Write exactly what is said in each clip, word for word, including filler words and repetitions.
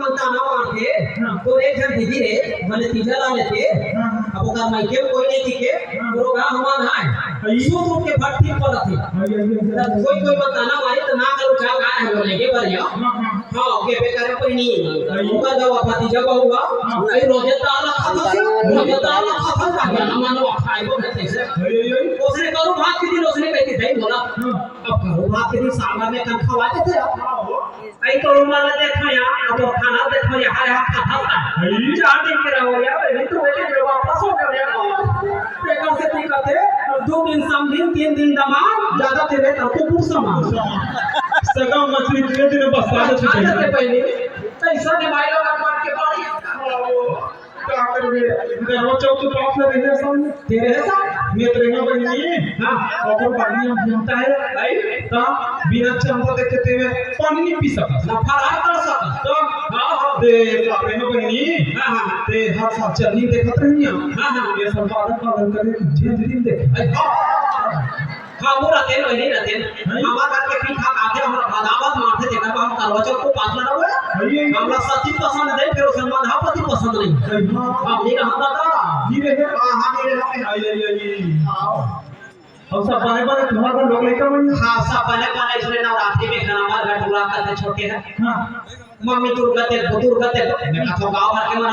ताना मारथे, हाँ। तो एक झन दीदी रे, भले तीजा ला लेते, हाँ। अब ओकर मायके में कोई नहीं दिखे, हाँ। रोगा हमान आय। हाँ, ये सूत उठ के भट्टी पलत हे। हाँ, ये, ये, ये, तब कोई, कोई मन ताना मारे, तो ना करो, क्या गाय है, बोले के बढ़िया। हाँ, हाँ। हाँ, ओके, बेकार कोई नहीं। हाँ, ये। ऊपर जाओ, भतीजा बहू हुआ, हाँ। कहीं रोजे ताला खाता था, रोजे ताला खाता था, क्या ना मानो, आप खाए को कहते से। हाँ, ये, ये। उसने करो भात के दिन, उसने कहती, "भाई, बोला।" हाँ। अब करो भात के दिन, साल भर में तनख्वाह आते थे आप। हाँ, वो। अई तो उमर ला देखो या, अब खाना देखो या, हाय हाथ खाता था। हई। चार दिन के रहो या, अभी तो बेटे जो वापस हो गए या। एकर से दिक्कत है, दो दिन समधिन, तीन दिन दमाद, ज्यादा तेरे का कुकुर समान। सगा मछली तीन दिन बस आ जाते पहले। पैसा ने भाई लोग अपन के बाड़ी। का करबे? गरवा चौक तो पास में रहे सन। तेरे है सा? मैं तो रेंगा बहिनी। हाँ। ओकर बहिनी हम घूमता है। आई? ता बिना चंदा देखे ते में पानी नहीं पी सकत। ना फरार कर सकत। तो हाँ, हाँ। ते सारे में बहिनी। हाँ, हाँ। ते हर साल चलनी देखत रहनी है। हाँ, हाँ। ये संपादक पालन करे, झिन झिन देखे। आई, हाँ। हाँ, वो रहते हैं, वही रहते हैं। नहीं। हमारे घर के पीछा काटे, हम बदावत मारते थे, जब हम करवा चौथ को पास लगा हुआ है। नहीं। हमरा सती पसंद नहीं, फिर उसे मधापति पसंद नहीं। नहीं। हम नहीं रहता था। नहीं रहे। हाँ, हाँ, नहीं रहे। आई, आई, आई। हाँ। हम सब बने बने तुम्हारा लोग लेकर बने। हाँ, सब बने बने इसलिए नवरात्रि में खाना हमारे घर टूरा करते छोटे हैं। हाँ। मम्मी दुर्गा देखो, दुर्गा देखो। मैं कथो गाँव भर के मन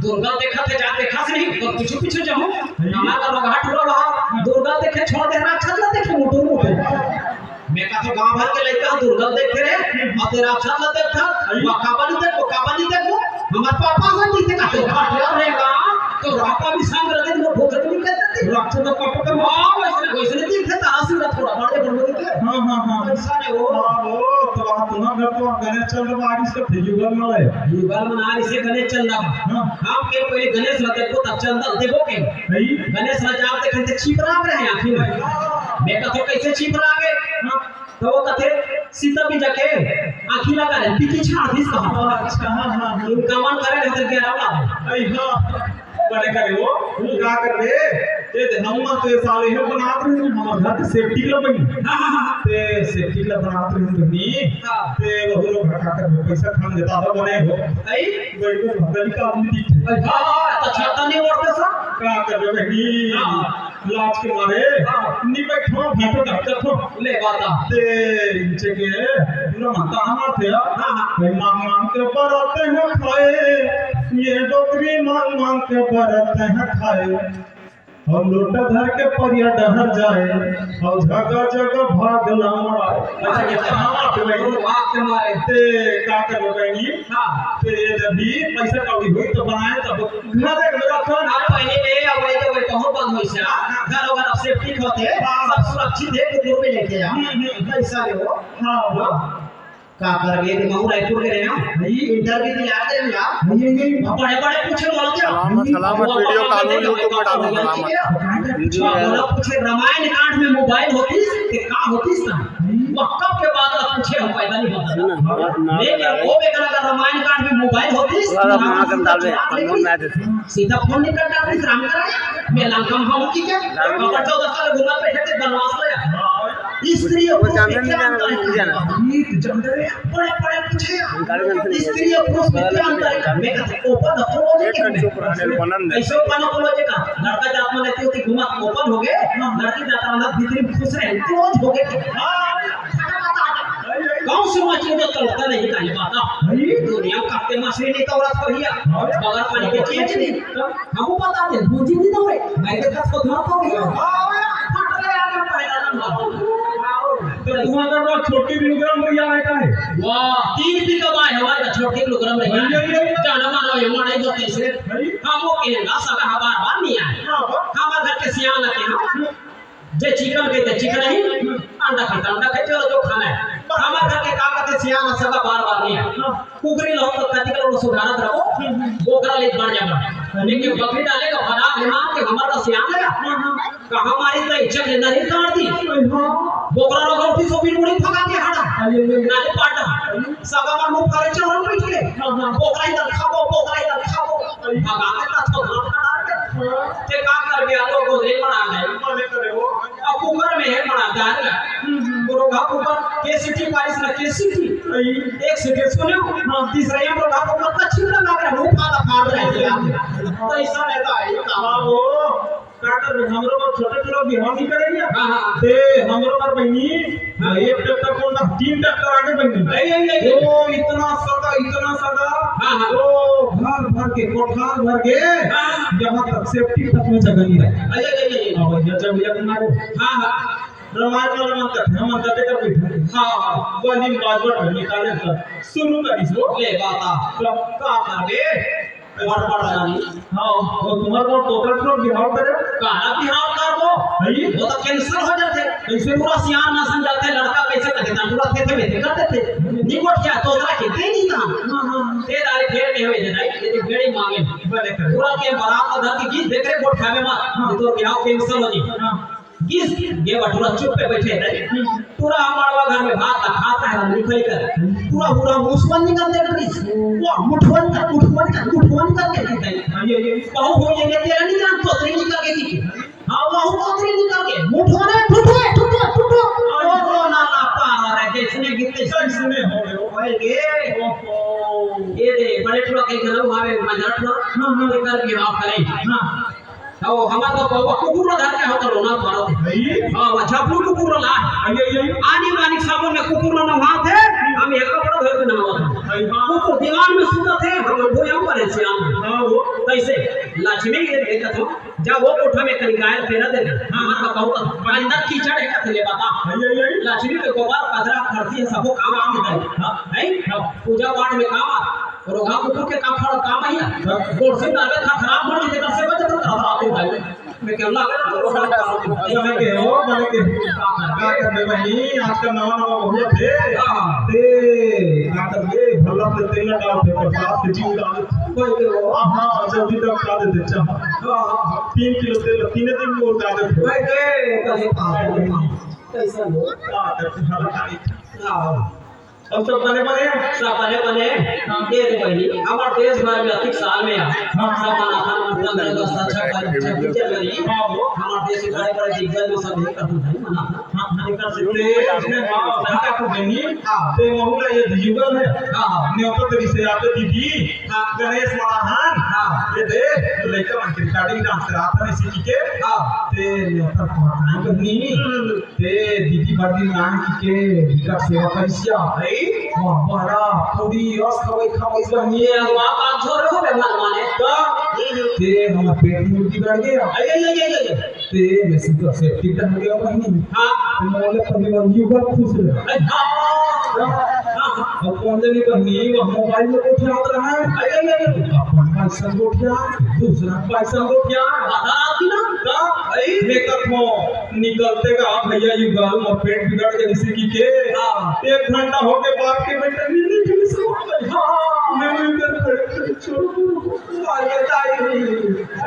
दुर्गा देखत हे, जा देखस नहीं, तो पीछू पीछू जाहूँ। हमार का लोग हाथ उड़ा रहा, दुर्गा देखे छोड़ दे, राक्षस ला देखे मुटुर मुटुर। मैं कथो गाँव भर के लइका दुर्गा देखे रे, अउ ते राक्षस ला देखत, वो काबा नहीं देखो, काबा नहीं देखो। हमार पापा से नहीं देखा, तो भाटिया रहेगा, तो रापा भी संग रहे, वो भूख नहीं कहते थे। राक्षस का पापा का हाँ, वैसे, वैसे नहीं दिखता, आशीर्वाद थोड़ा बड़े बड़े दिखते। हाँ, हाँ, हाँ। ऐसा नहीं हो। हाँ, वो तो बात ना, घर तो गणेश चंद्र बारिश का फिर युगल ना है। युगल मना इसे गणेश चंद्र। हाँ। हम के पहले गणेश ला देखो, तब चंद्र देखो के। नहीं। गणेश ला जाओ, देखते छिपरा रहे आखिर में। मैं कथो कैसे छिपरा गए? हाँ। तो वो कथे सीता भी जाके आँखी लगा रहे, पीछे छाड़ दिस कहा। अच्छा, हाँ, हाँ, हाँ। इनका मन करे रहते ग्यारह वाला। अरे हाँ, बड़े करे वो, का कर दे? ये दे, हम तो ये साले हो बनात रहे, हमारे घर के सेफ्टी क्लब है। हाँ, हाँ, हाँ। ते सेफ्टी क्लब बनात रहे नहीं। हाँ। ते वो लोग घर का कर पैसा खान देता था बने हो। आई? वही तो भगवान का आदमी दिखे। अरे हाँ, हाँ, तो छाता नहीं ओढ़ते सा? का कर रहे नहीं? हाँ। लाज के मारे हाँ। नी बैठो, बैठो, डॉक्टर को। ले बाता। ते इनचे के पूरा माता हमार थे। हाँ, हाँ। भाई मांग मांग के बरत हैं खाए, ये डोकरी मांग मांग के बरत हैं खाए। हम लोटा धर के परिया डहर जाए, और झगा झगा भाग लमड़ाए। अच्छा, ये तो हमार थे भाई। वाह, तुम्हारे। ते का कर बनी? हाँ। ते जब भी पैसा कौड़ी होई तो बनाए तब घर में रखो ना। आप पहले ले आओ, वही तो वही तो हो बंद होई से। घर वगैरह सेफ्टी होते, हाँ। सब सुरक्षित है, कुकुर भी लेके आओ। हम्म, हम्म। पैसा ले वो। हाँ, हाँ। का करबे, ते महू रायपुर के रहे हैं। नहीं। इंटरव्यू दिया दे ना। नहीं, नहीं। अब बड़े-बड़े पूछे बोल क्या? सलामत, सलामत, वीडियो डालो, YouTube पे डालो, सलामत। वीडियो है। बोला पूछे, रामायण कांड में मोबाइल होतीस, ते का होतीस ना? वो कब के बात ला पूछे, हम पैदा नहीं होता। सुन ना, ना, ना, लेकिन ना, वो बेकार अगर रामायण कांड में मोबाइल होतीस, थोड़ा तो रावण रामायण सीता डाल दे, चुरा ले कानून में आ जाते। सीता फोन निकल जाती, राम का राय, मैं लंका में हूँ, ठीक है? राम का कपड़ा चौदह साल घूमा पे है, बनवास में। स्त्री और वो पुरुष में जानते क्या नहीं, अंतर है? नहीं जानते। ये तो जानते हैं, बड़े, बड़े पूछे। हम गाड़ी में नहीं स्त्री और पुरुष में क्या अंतर है? मैं कहता हूँ, open apology एक करने। चुप रहने, बोलन दे। ऐसे open apology का, लड़का जात में लेती होती घुमा, open हो गए, लड़की जाता अंदर भीतरी में खुश रहे, close हो गए। हाँ। गाँव से मचले तो तोड़ता नहीं का ये बात। भाई। दुनिया काटे मछली नहीं तो औरत को हिया। हाँ। बगल पानी के चीज नहीं। हमको पता नहीं, भूजी नहीं तो रे। मैं तो कब को धोखा हो गया। हाँ। फट गया ना पहला नंबर। तो तुम्हारा ना छोटी किलोग्राम भैया है का है? वाह, तीन पी कमाए हमारे का छोटी किलोग्राम भैया। भैया, भैया। जाना मानो ये माने दो तीसरे। भाई। हम वो कहेंगे, सगा बार बार नहीं आए। हाँ। हमारे घर के सियान लगे हैं। जे चिकन के ते चिकन ही, अंडा खाते अंडा खाए, चलो जो खाना है। हमारे घर के का कहते सियान सगा बार बार नहीं है। कुकरी लो तो कति करो सुधारत रहो, बोकरा ले बन जाबो। लेकिन बकरी डाले का फराक है ना कि हमारा सियान है। कहाँ हमारी तो इज्जत लेना ही काट दी। बोकरा लोग उठी सो भी मुड़ी फगा के हड़ा। नाले पाटा। सगा मन मुंह करे चोरन बैठ के। बोकरा इधर खाबो, बोकरा इधर खाबो। भगा के ना थोड़ा खड़ा के। ते का कर गया लोग गोदरे बना गए। अब कुकर में है बना दाल। हम्म, हम्म। वो लोग कुकर के सीटी पारिस ना के सीटी। सही। एक सीटी सुने। हाँ। तीसरा ये लोग ओकर कच्छी लगा के मुंह फाड़ फाड़ रहे थे आप। तो ऐसा रहता है, ये काम। हाँ, वो का कर, हमरो बर छोटे टुरा बिहाव नहीं करे ना। हाँ, हाँ। ते हमरो बर बहिनी, हाँ। एक ट्रैक्टर कौन सा, तीन ट्रैक्टर आगे बहिनी। नहीं, नहीं, नहीं। ओ, इतना सगा, इतना सगा। हाँ, हाँ। ओ, घर भर के, कोठार भर के, हाँ। यहाँ तक सेप्टिक तक में जगह नहीं रहे। अरे, अरे, अरे। अब भैया, जब भैया तुम्हारे हाँ, हाँ। रमायन वाला मन करते, हम मन करते कर बैठे। हाँ, हाँ। वाली बात बड़ निकाले कर। शुरू करिस वो। ले बात आ। तो का करबे? बड़ बड़ जानी। हाँ, वो तुम्हारे को टोटल को बिहाव करे? काला बिहाव करबो? नहीं। वो तो cancel हो जाथे। कैसे? पूरा सियान नसन जाथे, लड़का कैसे कथे, तंदुरा थे, थे, थे, करते थे। नहीं गोठिया, तो ओकरा के दे नहीं था। हाँ, हाँ। ते दारे फेर में होए जाए, ये तो बेड़ी मांगे। बने करे। पूरा के बारात का धर के गीत देख रहे, गोठिया में मत। हाँ। ये तो बिहाव cancel हो जी। हाँ। किस ये बटुरा चुप पे बैठे रहे। पूरा मड़वा घर में भात ला खात रहे, निकल कर पूरा, पूरा मुसवन निकल दे रही। वो मुठवन का, मुठवन का, मुठवन का कहते हैं। ये, ये बहू हो, ये, ये तेरा नहीं जान, तोतरी निकल के की। हाँ, बहू तोतरी निकल के। मुठवन है, ठुठो है, ठुठो, ठुठो। और वो ना ला पा रहा है, जैसने गिरते, जैसने हो गए, वो भाई गे। ओहो। ये दे, बड़े टुरा के घर हमारे मजरा टुरा, हाँ, हाँ। लेकर भी आप करें। हाँ। तो हमर तो बउआ कुकुर ला धर के हम तो रोना पारत हे। भाई। हाँ, वो झपलू कुकुर ला। अरे, अरे। आनी बानी साबुन में कुकुर ला नहात हे, हम एक कपड़ा धर के नहावत हे। भाई, हाँ। कुकुर दीवान में सुतत हे, हम भुइयां पर हे सियान। हाँ, वो। कैसे? लक्ष्मी ये देखत हो, जब वो कोठा में कहीं गाय पैरा देते, हाँ। हमर तो कहूँ तो अंदर कीचड़ हे, कथे ले बता। अरे, अरे। लक्ष्मी के गोबर, कचरा, खरसी, सबो काम आथे। हाँ। है? हाँ। पूजा पाठ में काम आथे। रोगहा कुकुर के का खड़ा काम आही? हाँ। गोड़ से डाले था, खराब मर जते, कब से बचे तो खराब हो गए। मैं कहना लगा तो रोगहा कुकुर। ऐसा मैं कहे हो, मैंने कहे, का करबे बहिनी, आजकल नवा नवा बहुत हे। हाँ। ते, का करबे, भल्ला से तेल डालथे, प्रसाद के जीव डालथे। कोई के वो। हाँ, हाँ, जल्दी तक खा देथे, अच्छा। हाँ, हाँ। तीन किलो तेल, तीन दिन में उतार देथे। भाई के, कहीं पाप नहीं। कैसा हो? का करबे, भला का नहीं। हाँ। अउ सब बने बने? सब बने बने। हाँ। ये रे बहिनी, हमर देश भर में अतिक साल में आ। हाँ। सब मनाथन, पंद्रह अगस्त, छब्बीस, छब्बीस जनवरी। हाँ, वो। हमर देश के बड़े बड़े दिग्गज में सब एक करथन भाई मनाथन। हाँ, हाँ, एक करथन। ते उसने हाँ, हाँ, तो बहिनी, हाँ। ते महू ला ये युगल हे। हाँ, हाँ। न्योता तेरी से आते दीदी, हाँ। गणेश मनाथन। हाँ। ये दे, लइका मन के recording dance कराथन इसी के। हाँ। ते न्योता पहुंचाए बहिनी। हम्म। ते दीदी बड़ दिन नाम की के विकट सेवा करिसिया। भाई। वाह, बड़ा पूरी रस खवाई खवाई बहिनी। ये अगवा बात छोड़ रहे हो बे मन माने। का? ते हमर पेट में उल्टी कर गया। अरे, ये, ये, ये, ये। ते मैं सुधा से टिकट हो गया बहिनी। हाँ। ते मोले पहली बार युगल खुश रहे। अरे, हाँ। हाँ, हाँ। अब कौन जानी बहिनी, वो मोबाइल में कुछ याद रहा है। अरे, अरे, अरे। अपन पैसा गोठिया, दूसरा पैसा गोठिया। आधा रात की ना? का? भाई। मैं कथो निकलते का भैया युगल मोर पेट बिगड़ गए इसी की के। हाँ। एक घंटा हो गए बाप के बेटे नींद नहीं खुली सो। हाँ। मैं भी इधर खड़े खड़े छोड़ दूँ। अरे ताई,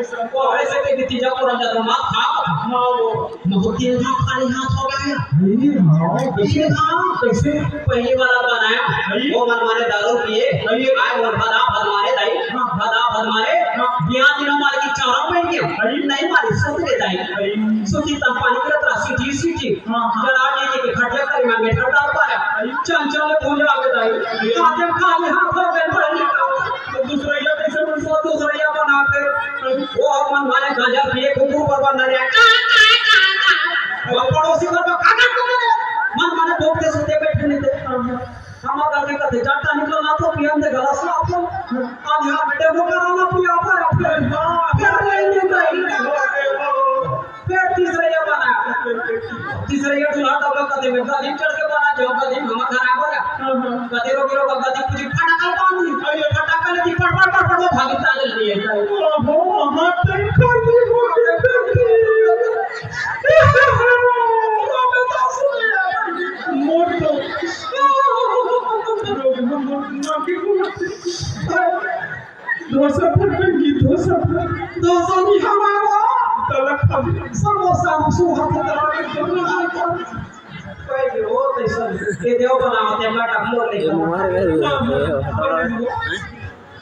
ऐसा को ऐसे के तीजा पूरा जगह मार खा। हाँ, वो। बहुत दिन था खाली हाथ हो गया। नहीं, हाँ, कैसे? हाँ। कैसे? पहली बार बनाया। नहीं। वो मन माने दारू पिए। नहीं। आए वो भदा भद मारे दाई। हाँ। भदा भद मारे। हाँ। बियाह दिनों मारे की चारा पहन के। नहीं। नहीं मारे, सुत गए दाई। नहीं। सुती तब पानी करत रहा, सीटी, सीटी। हाँ, हाँ। जरा के, के खटिया करे में बैठा डाल पाया। नहीं। चल, चल, पूजा आ गए दाई। नहीं। आते खाली हाथ हो गए, पहली बार। तो दूसरा या कैसे बन-, वो दूसरा या बना के, वो अपन माने गांजा पिए, कुकुर पर बंधा लिया। वो पड़ोसी घर में खा खा के मन माने भोंकते सोते बैठे नहीं थे। हम करके कहते, "जाता निकल ना तो पियन दे गला से आप लोग। हम यहाँ बेटे को करा ना पिया पर आप लोग।" फिर नहीं, नहीं, नहीं। फिर तीसरे ये बना। तीसरे ये दूल्हा डबल कर देवे, गदी चढ़ के बना, जो गदी हम खराब हो गया। गदी रो, गिरो, गदी कुछ फटाका बांध दी। अरे फटाका लेती पड़, पड़, पड़, पड़, वो भागी ताले लिए। ओहो, हाथ तक कर दी वो। मोर तो। धोसा फटकन की धोसा फटकन। धोसा नहीं हमारा। तलक फटकन। समोसा हम सुहा के तलक फटकन। पहले वो तैसा। ये देव बना होते हैं, काटा हम लोग नहीं ये मार गए।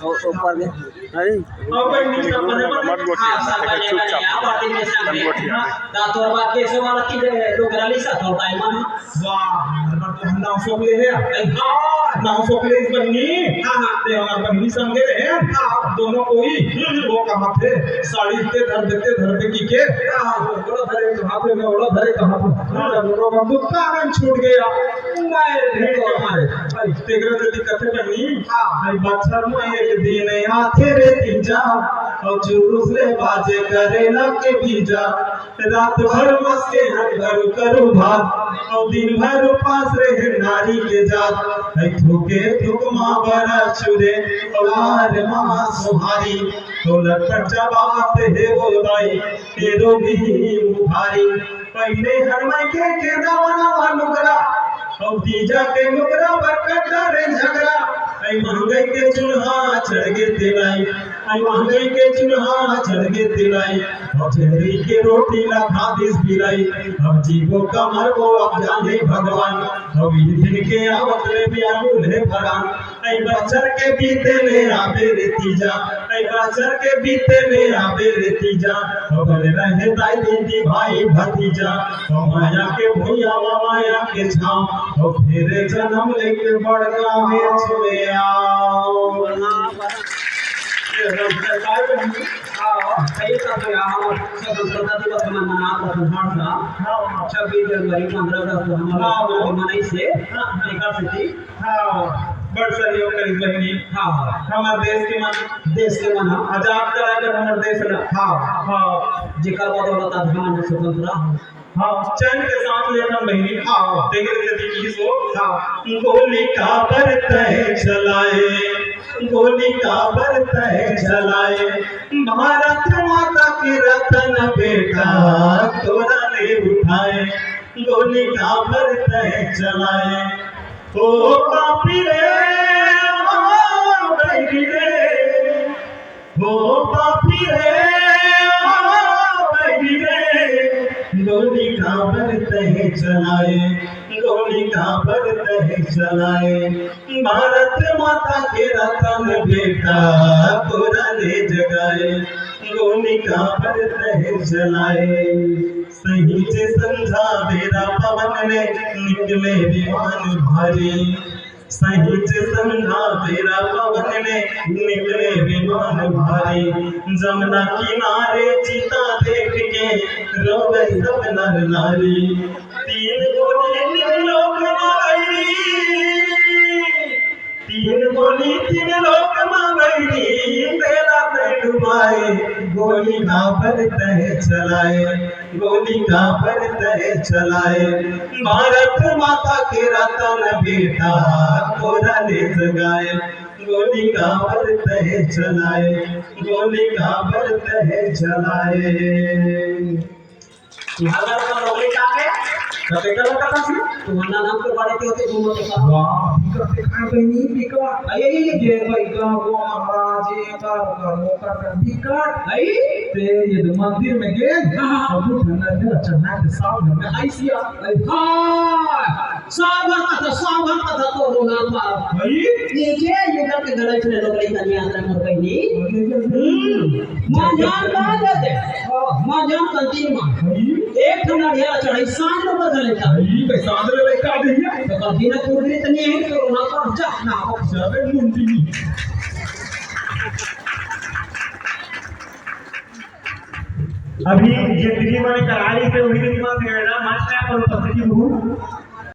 ऊपर के, नहीं। अब भाई, नहीं, सब बने बने। मत गोठिया, हाँ, सब बने बने, चुपचाप। हाँ, बातें कैसे अपन गोठिया। हाँ, ता तोर बात कैसे वाला की रे, लोग रली सा तो टाइम ना। वाह, हमार तो हम नाव सोक ले रे। अरे हाँ, नाव सोक ले इस बहनी। हाँ, हाँ। ते हमार बहनी संगे रहे। हाँ। दोनों कोई, हम्म। वो कहा थे, साड़ी ते धर देते, धर दे की के। हाँ। ओड़ा धरे कहाँ थे, मैं ओड़ा धरे कहाँ थे। हाँ, दोनों का कुत्ता में छूट गया। मैं भी तो हमारे। भाई, तेरे से दिक्कत है बहनी। हाँ। भाई, बच्चा में एक दिन आथे रे तीजा, और जुलूस ले बाजे करे लगे बीजा। रात भर मस्के हर घर करू भात, और दिन भर उपास रहे नारी के जात। है थूके थूक माँ बरा चुरे, और आर माँ सुहारी, तो लटपट जबात हे वो दाई, ये रोगी मुखारी। पहले हर मायके के नवा नवा लुगरा, अब तीजा के लुगरा बर कट्टा रे झगड़ा। ऐ महंगाई के चूल्हा चढ़ गे तेलाई, ऐ महंगाई के चूल्हा चढ़ गे तेलाई। अब चेहरी के रोटी ला खादिस बिलाई, अब जीवो का मरबो अब जाने भगवान। अब ई दिन के आवत रे बियाहू ले फरान। ऐ बछर के बीते ले आबे रे तीजा, ऐ बछर के बीते ले आबे रे तीजा। अब रहे दाई दीदी भाई भतीजा, तो माया के भुइया मा माया के छाँव, तो फेर जनम लेके बड़का में छुए आओ। ये सब सरकार में, हाँ, सही सब यहाँ हम स्वतंत्रता दिवस मन मनात हन हर साल। हाँ। छब्बीस जनवरी, पन्द्रह अगस्त हमारा हाँ। मनाई से, हाँ। एकर सेती हाँ, बड़ सहयोग करिस बहिनी। हाँ। हमर देश के मन। देश के मन, हाँ। आजाद कराए बर हमर देश ला। हाँ। हाँ। जेकर बदौलत आज हमन स्वतंत्र। हाँ, चैन के सांस लेथन बहिनी। हाँ। तेकर सेती किहिस वो। हाँ। गोली काबर तैं चलाए, गोली काबर तैं चलाए, भारत माता के रतन बेटा तोरा ले उठाए, गोली काबर तैं चलाए। ओ पापी रे, ओ बैरी रे, ओ पापी रे, ओ बैरी रे, गोली काबर तैं चलाए, गोली काबर तैं चलाए, भारत माता के रतन बेटा तोरा ले जगाए, गोली काबर तैं चलाए। सही जे संझा बेरा पवन ले निकले विमान भारी, सही जे संझा बेरा पवन ले निकले विमान भारी, जमुना किनारे चिता देख के रोवे सब नर नारी। तीन गोली तीन लोक मा बैरी, तीन गोली तीन लोक मा बैरी, तेला तैं डुबाए, गोली काबर तैं चलाए, गोली काबर तैं चलाए, भारत माता के रतन बेटा तोरा ले जगाए, गोली काबर तैं चलाए, गोली काबर तैं चलाए। इहाँ घर का लोग लेके आ गए। कते का लगता था? तुम्हारा नाम तो बड़े के होते, तुम होते का? वाह, बिकट दिखाई बहिनी, बिकट। अरे, ये, ये, ये। ये भाई का वो महाराज, ये का, वो का, वो का, बिकट। आई? ते ये तो मंदिर में गए। हाँ, हाँ। अब वो ठंडा में चढ़ना के साथ में आई सिया। अरे, हाँ। साल भर का था, साल भर का था तो रोना था। भाई? ये क्या, ये करके गलत में लोग लेकर नहीं आता, मर गई नहीं। अरे, अरे, अरे। हम्म। माँ जान कहाँ जाते? हाँ। माँ जान कंतीन माँ। भाई? एक ठो नरिया चढ़ाई, सांझ में बदल लेता। भाई, भाई, सांझ में लेकर आ गई है। तो कभी ना पूरी इतनी है, तो रोना तो जा, ना हो। जावे मुंडी। अभी ये दीदी माने करारी से वही दीदी माने मेरा नाम आज मैं पर उपस्थिति हूँ।